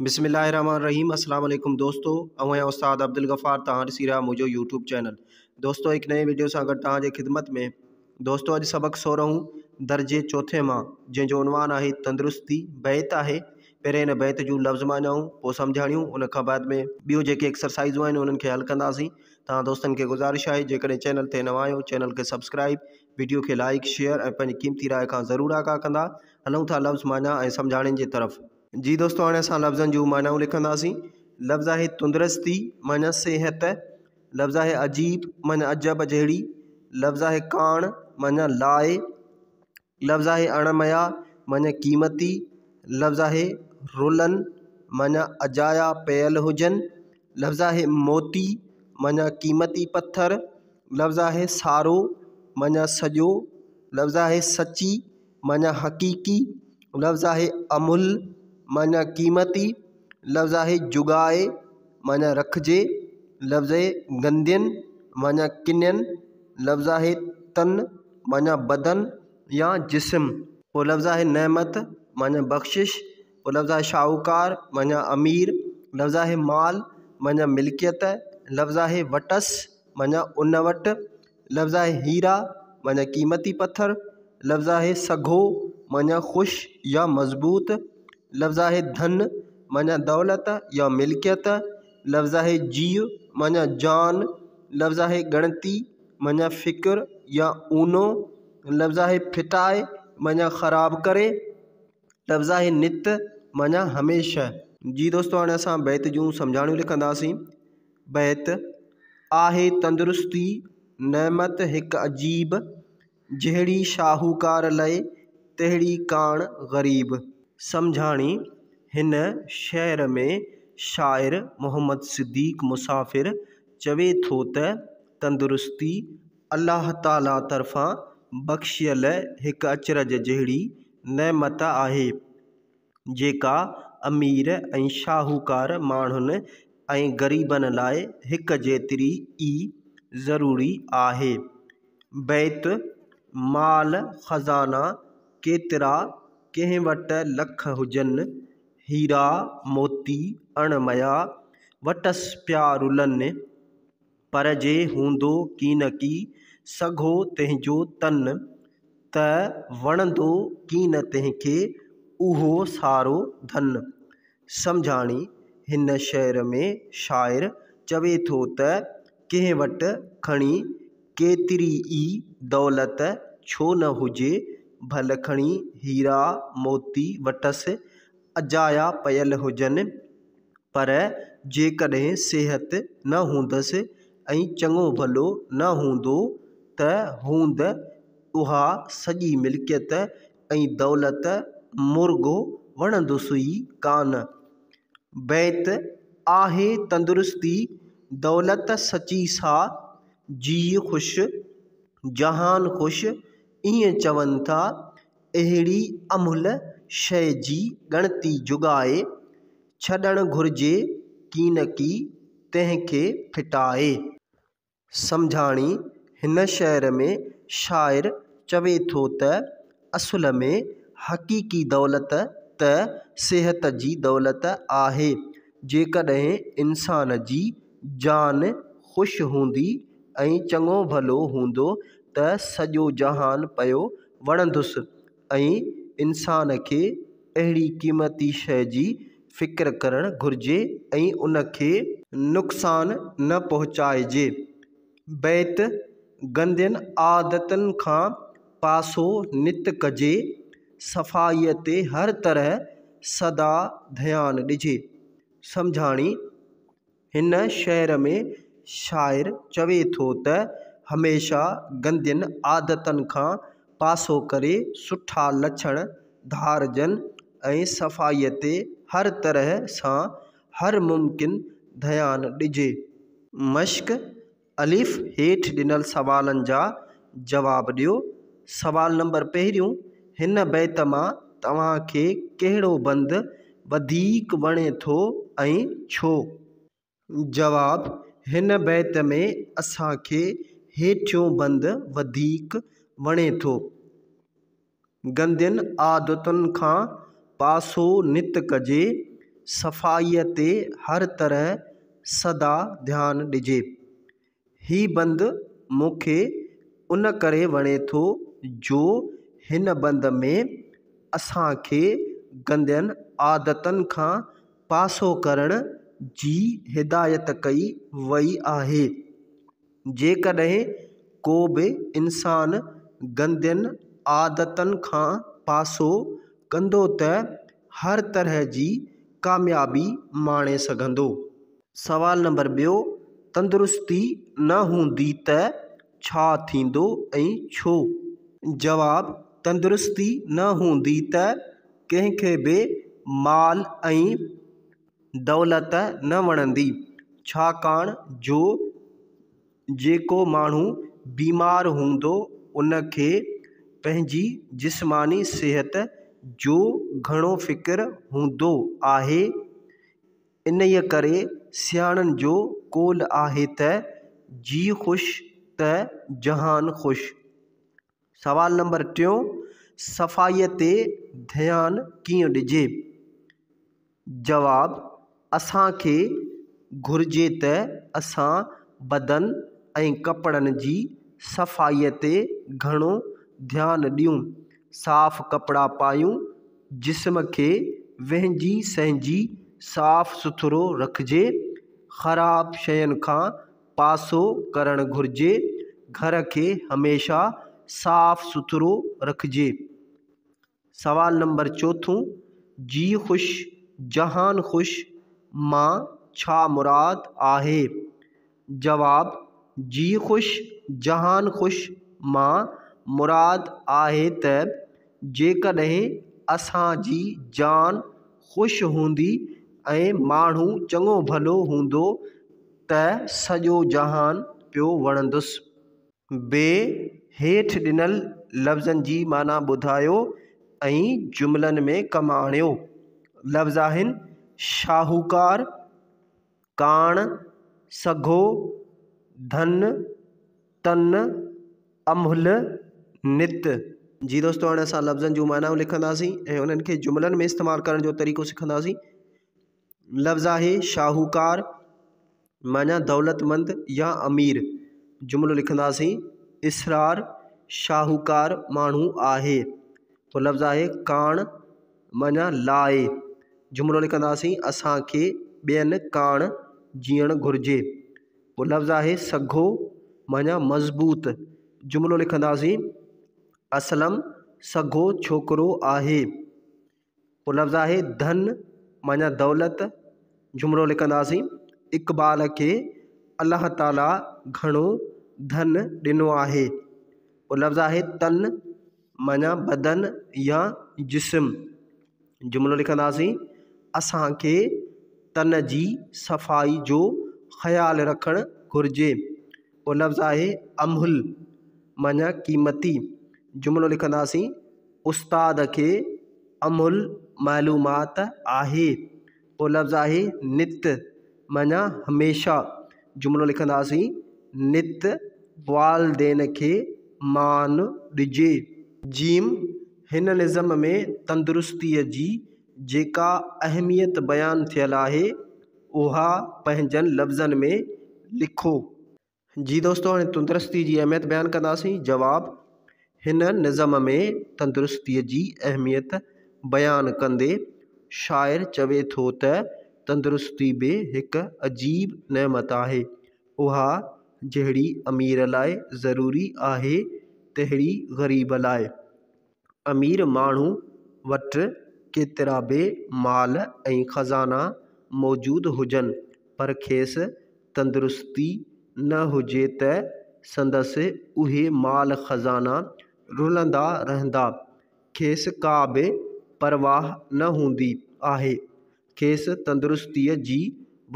بسم الله الرحمن الرحيم السلام عليڪم دوستو آئون آهيان استاد عبدالغفار توهان ڏسي رهيا منهنجو يوٽيوب چينل دوستو هڪ نئين وڊيو سان گڏ توهان جي خدمت ۾ دوستو اڄ سبق سورهون درجي چوٿين مان جنهن جو عنوان آهي تندرستي بيت آهي پهرين هن بيت جون لفظ معنائون پوء سمجهاڻيون ان کان بعد ۾ ٻيون جيڪي ايڪسرسائزون آهن انهن کي حل ڪنداسين توهان دوستن کي گذارش آهي جيڪڏهن چينل تي نوان آهيو چينل کي سبسڪرائب وڊيو کي لائڪ شيئر ۽ پنهنجي قيمتي راء کان ضرور آگاهه ڪندا هلون ٿا لفظ معنيٰ ۽ سمجهاڻين جي طرف. جي دوستو هاڻي اسان لفظن جون معنائون لکنداسين. لفظ آهي تندرستي معنيٰ صحت، لفظ آهي عجيب معنيٰ عجب جهڙي، لفظ آهي ڪاڻ معنيٰ لاء، لفظ آهي اڻ ميا معنيٰ قيمتي، لفظ آهي رلن معنيٰ اجايا پيل هجن، لفظ آهي موتي معنيٰ قيمتي پٿر، لفظ آهي سارو معنيٰ سڄو، لفظ آهي سچي معنيٰ حقيقي، لفظ آهي املهه معنيٰ قيمتي، لفظ آهي جڳائي معنيٰ رکجي، لفظ آهي گندين معنيٰ ڪنين، لفظ آهي تن معنيٰ بدن يا جسم. پوء لفظ آهي نعمت معنيٰ بخشش، پوء لفظ آهي شاهوڪار معنيٰ امير، لفظ آهي مال معنيٰ ملڪيت، لفظ آهي وٽس معنيٰ ان وٽ، لفظ آهي هيرا معنيٰ قيمتي پٿر، لفظ آهي سگهو معنيٰ خوش يا مضبوط، لفظ آهي ڌن معنيٰ دولت يا ملڪيت، لفظ آهي جيء معنيٰ جان، لفظ آهي ڳڻتي معنيٰ فڪر يا اونو، لفظ آهي ڦٽائي معنيٰ خراب ڪري، لفظ آهي نت معنيٰ هميشه. جي دوستو هاڻي اسان بيت جون سمجهاڻيون لکنداسين. بيت، آهي تندرستي نعمت هڪ عجيب، جهڙي شاهوڪار لئي تهڙي ڪاڻ غريب. سمجهاڻي، هن شعر ۾ شاعر محمد صديق مسافر چوي ٿو ته تندرستي الله تعاليٰ طرفان بخشيل هڪ اچرج جهڙي نعمت آهي. جيڪا امير ۽ شاهوڪار ماڻهن ۽ غريبن لاء هڪ جيتري ئي ضروري آهي. بيت، مال خزانا ڪيترا ڪنهن وٽ لک هجن، هيرا موتي اڻ ميا وٽس پيا رلن. پر جي هوندو ڪينڪي سگهو تنهن جو تن، ته وڻندو ڪين تنهن کي اهو سارو ڌن. سمجهاڻي، هن شعر ۾ شاعر چوي ٿو ته ڪنهن وٽ کڻي ڪيتري ئي دولت ڇو نه هجي، ڀل کڻي هيرا موتي وٽس اجايا پيل هجن، پر جيڪڏهن صحت نه هوندس ۽ چڱو ڀلو نه هوندو ته هوند اها سڄي ملڪيت ۽ دولت مورڳو وڻندس ئي ڪانه. بيت، آهي تندرستي دولت سچي سا، جيء خوش جهان خوش ائين چون ٿا، اهڙي املهه شيء جي ڳڻتي جڳائي، ڇڏڻ گهرجي ڪينڪي تنهن کي ڦٽائي. سمجهاڻي، هن شعر ۾ شاعر چوي ٿو ته اصل ۾ حقيقي دولت ته صحت جي دولت آهي. جيڪڏهن انسان جي جان خوش هوندي ۽ چڱو ڀلو هوندو ته سڄو جهان پيو وڻندس ۽ انسان کي اهڙي قيمتي شيء جي فڪر ڪرڻ گهرجي ۽ ان کي نقصان نه پهچائجي. بيت، گندين عادتن کان پاسو نت ڪجي، صفائيء تي هر طرح سدا ڌيان ڏجي. سمجهاڻي، هن شعر ۾ شاعر چوي ٿو ته هميشه گندين عادتن کان پاسو ڪري سٺا لڇڻ ڌارجن ۽ صفائيء تي هر طرح سان هر ممڪن ڌيان ڏجي. مشق، الف، هيٺ ڏنل سوالن جا جواب ڏيو. سوال نمبر پهريون، هن بيت مان توهان کي ڪهڙو بند وڌيڪ وڻي ٿو ۽ ڇو؟ جواب، هن بيت ۾ اسان کي هيٺيون بند وڌيڪ وڻي ٿو. گندين عادتن کان پاسو نت ڪجي، صفائيء تي هر طرح سدا ڌيان ڏجي. هي بند مون کي ان ڪري وڻي ٿو جو هن بند ۾ اسان کي گندين عادتن کان پاسو ڪرڻ جي هدايت ڪئي وئي آهي. جيڪڏهن ڪو به انسان گندين عادتن کان پاسو ڪندو ته هر طرح جي ڪاميابي ماڻي سگهندو. سوال نمبر ٻيو، تندرستي نه هوندي ته ڇا ٿيندو ۽ ڇو؟ جواب، تندرستي نه هوندي ته ڪنهن کي به مال ۽ دولت نه وڻندي، ڇاڪاڻ جو جيڪو ماڻهو بيمار هوندو ان کي پنهنجي جسماني صحت جو گهڻو فڪر هوندو آهي. انهيء ڪري سياڻن جو قول آهي ته جيء خوش ته جهان خوش. سوال نمبر ٽيون، صفائيء تي ڌيان ڪيئن ڏجي؟ جواب، اسان کي گهرجي ته اسان بدن ۽ ڪپڙن جي صفائيء تي گهڻو ڌيان ڏيون. صاف ڪپڙا پايون، جسم کي وهنجي سهنجي صاف سٿرو رکجي، خراب شين کان پاسو ڪرڻ گهرجي، گهر کي هميشه صاف سٿرو رکجي. سوال نمبر چوٿون، جيء خوش جهان خوش مان ڇا مراد آهي؟ جواب، جيء خوش جهان خوش مان مراد آهي ته جيڪڏهن اسان جي جان خوش هوندي ۽ ماڻهو چڱو ڀلو هوندو ته سڄو جهان پيو وڻندس. بي، هيٺ ڏنل لفظن جي معنيٰ ٻڌايو ۽ جملن ۾ ڪم آڻيو. لفظ آهن، شاهوڪار، ڪاڻ، سگهو، ڌن، تن، املهه، نت. جي دوستو هاڻي اسان لفظن جون معنائون لکنداسين ۽ انهن کي جملن ۾ استعمال ڪرڻ جو طريقو سکنداسين. لفظ آهي شاهوڪار معنيٰ دولتمند يا امير. جملو لکنداسين اسرار شاهوڪار ماڻهو آهي. پوء لفظ آهي ڪاڻ معنيٰ لاء. جملو لکنداسين اسان کي ٻين ڪاڻ جيئڻ گهرجي. پوء لفظ آهي سگهو معنيٰ مضبوط. جملو لکنداسين اسلم سگهو ڇوڪرو آهي. پوء لفظ آهي ڌن معنيٰ دولت. جملو لکنداسين اقبال کي الله تعاليٰ گهڻو ڌن ڏنو آهي. پوء لفظ آهي تن معنيٰ بدن يا جسم. جملو لکنداسين، اسان کي تن جي صفائي جو خيال رکڻ گهرجي. پوء لفظ آهي املهه معنيٰ قيمتي. جملو لکنداسين، استاد کي املهه معلومات آهي. پوء لفظ آهي نت معنيٰ هميشه. جملو لکنداسين، نت والدين کي مان ڏجي. جيم، هن نظم ۾ تندرستيء جي جيڪا اهميت بيان ٿيل آهي، اها پنهنجن لفظن ۾ لکو. جي دوستو هاڻي تندرستي جي اهميت بيان ڪنداسين. جواب، هن نظم ۾ تندرستيء جي اهميت بيان ڪندي شاعر چوي ٿو ته تندرستي به هڪ عجيب نعمت آهي. اها جهڙي امير لاء ضروري آهي تهڙي غريب لاء. امير ماڻهو وٽ ڪيترا به مال ۽ خزانا موجود هجن پر کيس تندرستي نه هجي ته سندس اهي مال خزانا رلندا رهندا، کيس ڪا به پرواهه نه هوندي آهي. کيس تندرستيء جي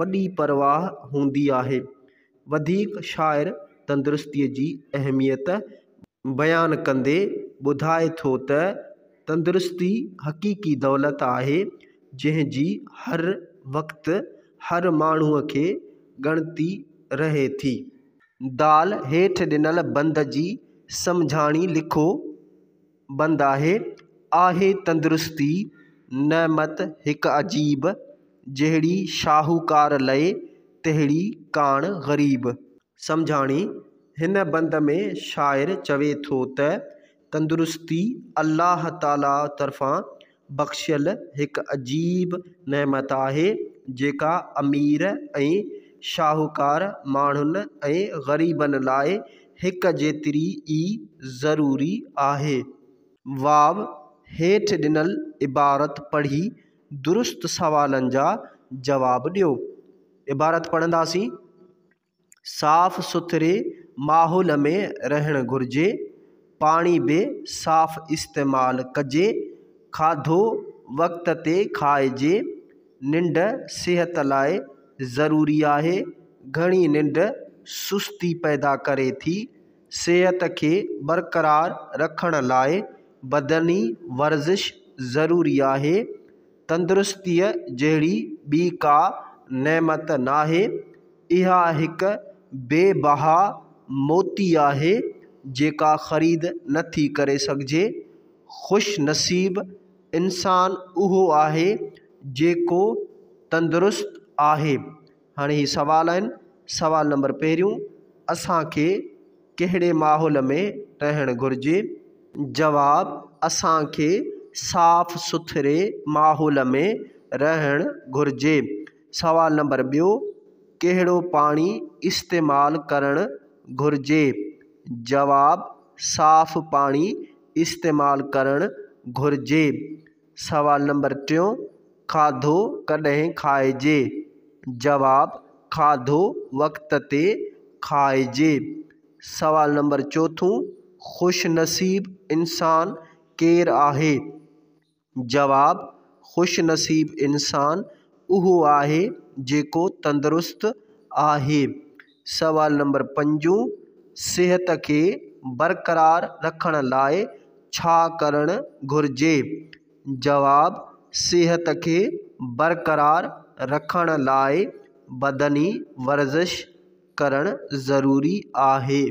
وڏي پرواهه هوندي آهي. وڌيڪ شاعر تندرستيء جي اهميت بيان ڪندي ٻڌائي ٿو ته تندرستي حقيقي دولت آهي، جنهن جي هر وقت هر ماڻهوء کي ڳڻتي رهي ٿي. دال هيٺ ڏنل بند جي سمجهاڻي لکو. بند آهي، آهي تندرستي نعمت هڪ عجيب. جهڙي شاهوڪار لئي، تهڙي ڪاڻ غريب. سمجهاڻي، هن بند ۾ شاعر چوي ٿو ته تندرستي الله تعاليٰ طرفان بخشيل هڪ عجيب نعمت آهي، جيڪا امير ۽ شاهوڪار ماڻهن ۽ غريبن لاء هڪ جيتري ئي ضروري آهي. واو، هيٺ ڏنل عبارت پڙهي درست سوالن جا جواب ڏيو. عبارت پڙهنداسين، صاف سٿري ماحول ۾ رهڻ گهرجي، پاڻي به صاف استعمال ڪجي، کاڌو وقت تي کائجي، ننڊ صحت لاء ضروري آهي، گهڻي ننڊ سستي پيدا ڪري ٿي، صحت کي برقرار رکڻ لاء بدني ورزش ضروري آهي، تندرستيء جهڙي ٻي ڪا نعمت ناهي، اها هڪ بي بها موتي آهي، جيڪا خريد نه ٿي ڪري سگهجي، خوش نصيب انسان اهو آهي جيڪو تندرست آهي. هاڻي هي سوال آهن، سوال نمبر پهريون، اسان کي ڪهڙي ماحول ۾ رهڻ گهرجي؟ جواب، اسان کي صاف سٿري ماحول ۾ رهڻ گهرجي. سوال نمبر ٻيو، ڪهڙو پاڻي استعمال ڪرڻ گهرجي؟ جواب، صاف پاڻي استعمال ڪرڻ گهرجي. سوال نمبر ٽيون، کاڌو ڪڏهن کائجي؟ جواب، کاڌو وقت تي کائجي. سوال نمبر چوٿون، خوش نصيب انسان ڪير آهي؟ جواب، خوش نصيب انسان اهو آهي جيڪو تندرست آهي. سوال نمبر پنجون، صحت کي برقرار رکڻ لاء ڇا ڪرڻ گهرجي؟ جواب، صحت کي برقرار رکڻ لاء بدني ورزش ڪرڻ ضروري آهي.